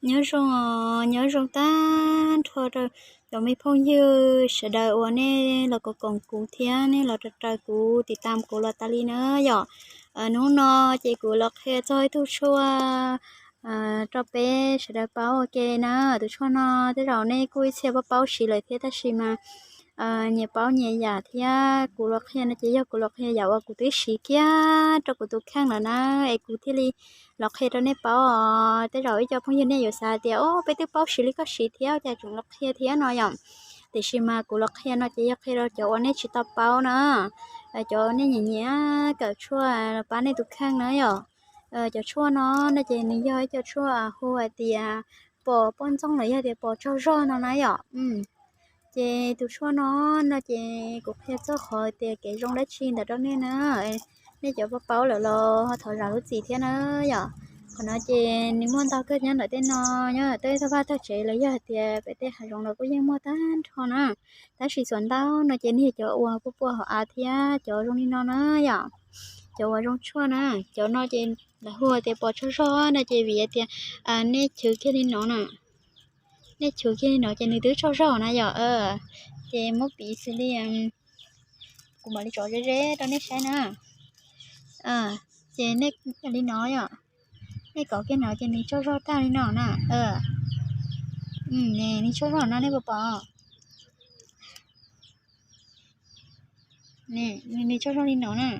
Nyob zoo os, nyob zoo tag nrho rau cov me phooj ywg sawv daws uas nej los koom koom kuv thiab nej los raws raws kuv tiv tam kuv los tas li na yom. Hnub no ces kuv los qhia txog ib tug tshuaj rau peb sawv daws paub ua ke na. Tus tshuaj no tej zaum nej kuj ib txhia paub paub siv lawm thiab tab sis mas nyias paub nyias yam thiab. Kuv los qhia no ces yog kuv los qhia yam uas kuv twb siv kiag rau kuv tus kheej lawm na, es kuv thiaj li los qhia rau nej paub os. Tej zaum ib co phooj ywg nej yuav xav tias, o, peb twb paub siv li koj siv thiab cas tseem los qhia thiab no yom. Tiam sis mas kuv los qhia no ces yog qhia rau cov uas nej tsis tau paub na, cov nej nyiam nyiam kawm tshuaj los pab nej tus kheej na yom. Cov tshuaj no no ces nws yog ib co tshuaj hu hais tias pos poj ntxoog los yog tias pos tsaug zog no na yom. Ces tus tshuaj no no ces kuv qhia txog qhov tias kev zoo dab tsi ntawm rau nej na. Nej cov paub paub lawm los ho thov zam lub txim thiab na yom. Qhov no ces nws muaj ntau kawg nyob ntawm tej no, nyob ntawm tej tog vaj tog tsev los yog hais tias pem tej hav zoov los kuj yeej muaj tag nrho na. Tab sis txhua ntau no ces nws yog cov uas pua pua hauv av thiab cov zoo li no na yom. Cov uas zoo tshuaj na, cov no ces lawv hu tias pos tsaug zog no ces vim tias nej chwv kiag li no na, nej chwv kiag li no ces nws twb tsaug zog na yom. Ces muab piv xws li kuv mam li tso ze ze rau nej saib na. Ces nej li no yom, nej kov kiag no ces nws tsaug zog tag li no na. Nws tsaug zog no nej puas pom? Nws tsaug zog li no na.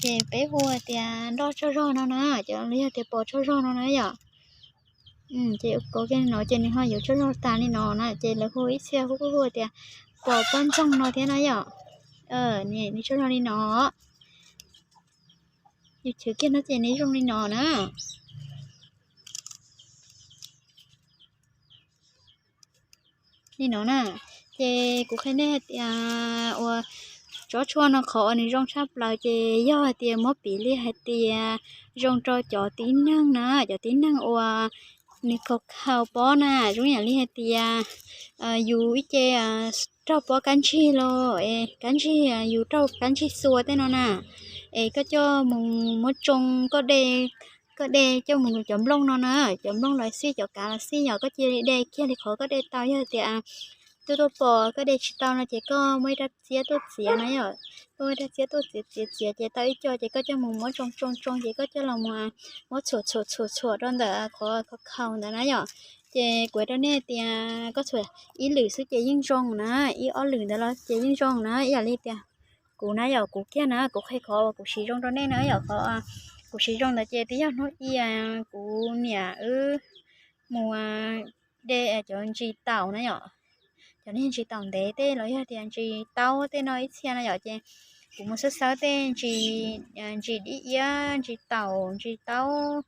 Ces peb hu tias nroj tsaug zog no na, cov los yog tias pos tsaug zog no na yom. Ces kov kiag no ces nws ho yuav tsaug zog tas li no na, ces lawv hu ib txhia hu kuj hu tias pos poj ntxoog no thiab na yom. Nws tsaug zog li no, yus chwv kiag no ces nws zoo li no na. Li no na, ces kuv qhia nej hais tias uas tsob tshuaj no qhov uas nws zoo tshaj plaws ces yog hais tias muab piv li hais tias zoo rau cov tib neeg na, cov tib neeg uas nws khaus khaus pob na, zoo yam li hais tias yus ib ce raug pob kab ntsig los es kab ntsig, yus raug kab ntsig xua tej no na, es koj coj mus muab tsoo, koj de, koj de coj mus cov nplooj no na, cov nplooj los xij cov kav los xij yom, koj cia li de kiag li qhov koj de tau. Yog tias tuaj tuaj pos koj de tsis tau no ces koj muaj ib rab txiab tuaj txiav na yom, koj muaj ib rab txiab tuaj txiav txiav txiav ces tau ib co ces koj coj mus muab tsoo tsoo tsoo ces koj coj los mus muab txhuam txhuam txhuam txhuam rau ntawm qhov khaus khaus ntawd na yom. Ces kuv hais rau nej tias koj txhuam ib lwm xwb ces yeej zoo na, ib ob lwm ntawd los ces yeej zoo na. Ib yam li tias kuv na yom, kuv kiag na, kuv qhia qhov uas kuv siv zoo rau nej na yom. Qhov kuv siv zoo ntawd ces twb yog hnub ib kuv niam wb mus de cov ntsis taum na yom, cov niag ntsis taum ntev tej los yog tias ntsis taub tej no ib txhia na yom, ces kuv mus xawb xawb tej ntsis, ntsis dib iab, ntsis taum, ntsis taub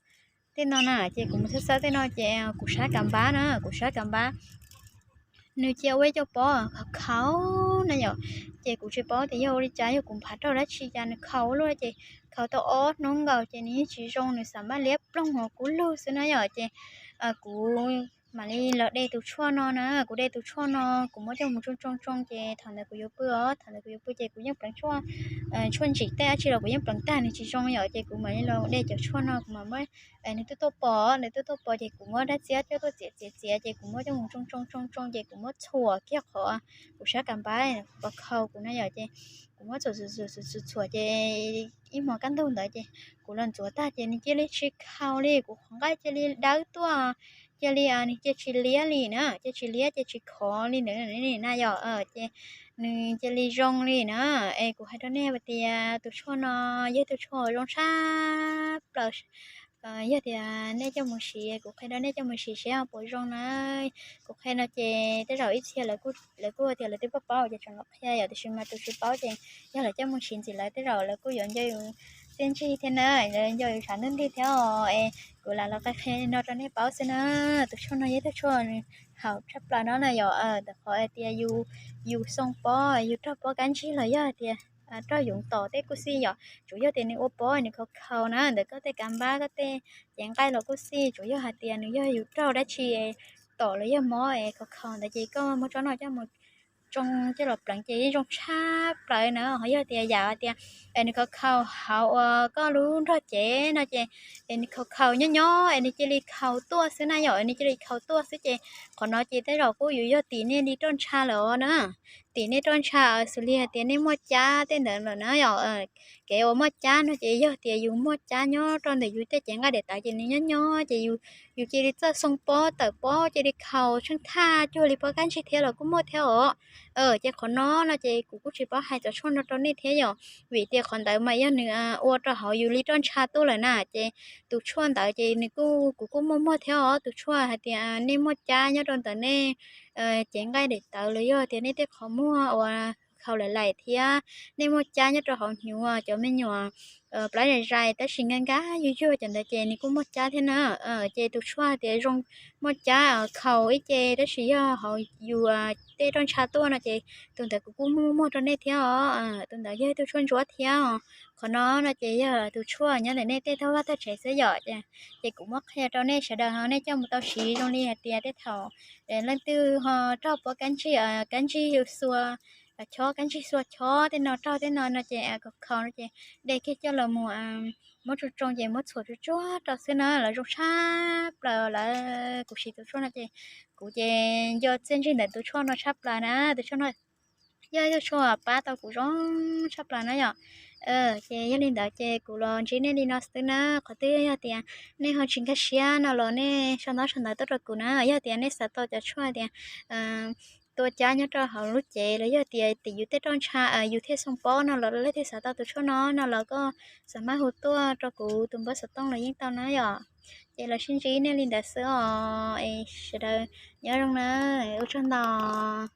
tej no na, ces kuv mus xawb xawb tej no ces kuv sab kav npab na, kuv sab kav npab nws cia ua ib co pob khaus khaus na yom. Ces kuv tsis paub tias yog ua li cas, yog kuv nphav raug dab tsi cas nws khaus ua luaj ces khaus tau ob hnub nkaus ces nws yeej tsis zoo, nws xam maj liab ploog hauv kuv lug xwb na yom. Ces kuv mam li los de tus tshuaj no na, kuv de tus tshuaj no, kuv muab coj mus tsoo tsoo tsoo ces thaum ntawd kuv yuav pw os, thaum ntawd kuv yuav pw ces kuv yeej pleev tshuaj, tshuaj ntsim tej dab tsi los kuv yeej pleev tag, nws tsis zoo yom. Ces kuv mam li los de cov tshuaj no, kuv mam muab, nws twb tuaj pos, nws twb tuaj pos ces kuv muab rab txiab coj tuaj txiav txiav txiav ces kuv muab coj mus tsoo tsoo tsoo tsoo ces kuv muab txhuam kiag qhov kuv sab kav npab pos khaus kuv na yom. Ces kuv muab txhuam txhuam txhuam txhuam ces ib hmos kaj ntug ntawd ces kuv los ntxuav tag ces nws cia li tsis khaus li, kuv qhov nqaij cia li dawb tuaj, cia li nws cia tsis liab li na, cia tsis liab cia tsis khov li ntawd na yom. Ces nws cia li zoo li na. Es kuv hais rau nej hais tias tus tshuaj no yog tus tshuaj zoo tshaj plaws. Yog tias nej coj mus siv, kuv qhia rau nej coj mus siv seb puas zoo na. Kuv qhia no ces tej zaum ib txhia lawv kuj tias lawv twb paub paub ces tseem los qhia yom, tiam sis mas tus tsis paub ces yog lawv coj mus siv ntxiv lawv tej zaum lawv kuj yuav nco yus txiaj ntsig thiab na, lawv nco yus tshav ntuj nrig thiab os. Es kuv lam los qhia qhia no rau nej paub xwb na. Tus tshuaj no yog tus tshuaj haum tshaj plaws no na yom, ntawm qhov hais tias yus, yus xoo pob, yus raug pob kab ntsig los yog hais tias raug yoov tom tej kuj xij yom, tsuas yog tias nws ua pob nws khaus khaus na, ntawm koj tej kav npab koj tej cev nqaij los kuj xij, tsuas yog hais tias nws yog yus raug dab tsi tom los yog mob es khaus khaus ntawd ces koj muab tsob no coj mus tsoo coj los pleev ces yeej zoo tshaj plaws na. Ho yog tias yam tias es nws khaus khaus hauv uas koj lub nrog cev no ces es nws khaus khaus nyob nyob es nws cia li khaus tuaj xwb na yom, nws cia li khaus tuaj xwb ces qhov no ces tej zaum kuj yuav yog tim nej li roj ntsha lawm os na. Tim nej roj ntsha xws li hais tias nej muaj cab tej ntawd lawm na yom. Kev uas muaj cab no ces yog tias yus muaj cab nyob rau ntawm yus tej cev nqaij daim tawv ces nws nyob nyob ces yus cia li txawj xoo pob tawm pob cia li khaus tsheej thaj cuag li pob kab ntsig thiab los kuj muaj thiab os. Ces qhov no no ces kuv kuj tsis paub hais cov tshuaj no rau nej thiab yom, vim tias qhov ntawd mas yog nws ua rau hauv yus li roj ntsha tuaj lawm na ces tus tshuaj ntawd ces nws kuj kuv kuj muaj muaj thiab os. Tus tshuaj hais tias nej muaj cab nyob rau ntawm nej cev nqaij daim tawv los yog tias nej tej qhov muag uas khaus laim laim thiab nej muaj cab nyob rau hauv hnyuv cov me nyuam plab zais zais tab sis nkag nkag yuag yuag cov ntawd ces nws kuj muaj cab thiab na. Ces tus tshuaj hais tias zoo muaj cab khaus ib ce tab sis yog hauv yus tej roj ntsha tuaj no ces tus ntawd kuv kuj muaj muag rau nej thiab os. Tus ntawd yog tus tshuaj ntsuab thiab os. Qhov no no ces yog tus tshuaj nyob ntawm nej tej tog vaj tog tsev xwb yom. Ces kuv muab qhia rau nej sawv daws ho nej coj mus tau siv zoo li hais tias tej thaum leej twg ho raug pob kab ntsig, kab ntsig xua chob, kab ntsig xua chob tej no raug tej no no ces khaus khaus no ces de kiag coj los mus muab tsoo tsoo ces muab txhuam tsuag tsuag rau xwb na los zoo tshaj plaws lawm. Kuv siv tus tshuaj no ces kuv ces nco txiaj ntsig ntawm tus tshuaj no tshaj plaws na. Tus tshuaj no yog ib tug tshuaj pab tau kuv zoo tshaj plaws na yom. Ces yog li ntawd ces kuv los ntsib nej li no xwb na. Qhov twg yog tias nej ho tsis nkag siab no los nej sau ntaub sau ntawv tuaj rau kuv na. Yog tias nej xav tau cov tshuaj tias tua cab nyob rau hauv lub cev los yog tias tim yus tej roj ntsha yus thiaj xoo pob no los leej twg xav tau tus tshuaj no no los koj xav maj hu tuaj rau kuv tus npawb xov tooj los yeej tau na yom. Ces los sib ntsib nej li ntawd xwb os. Es sawv daws nyob zoo na, ua tsaug ntau.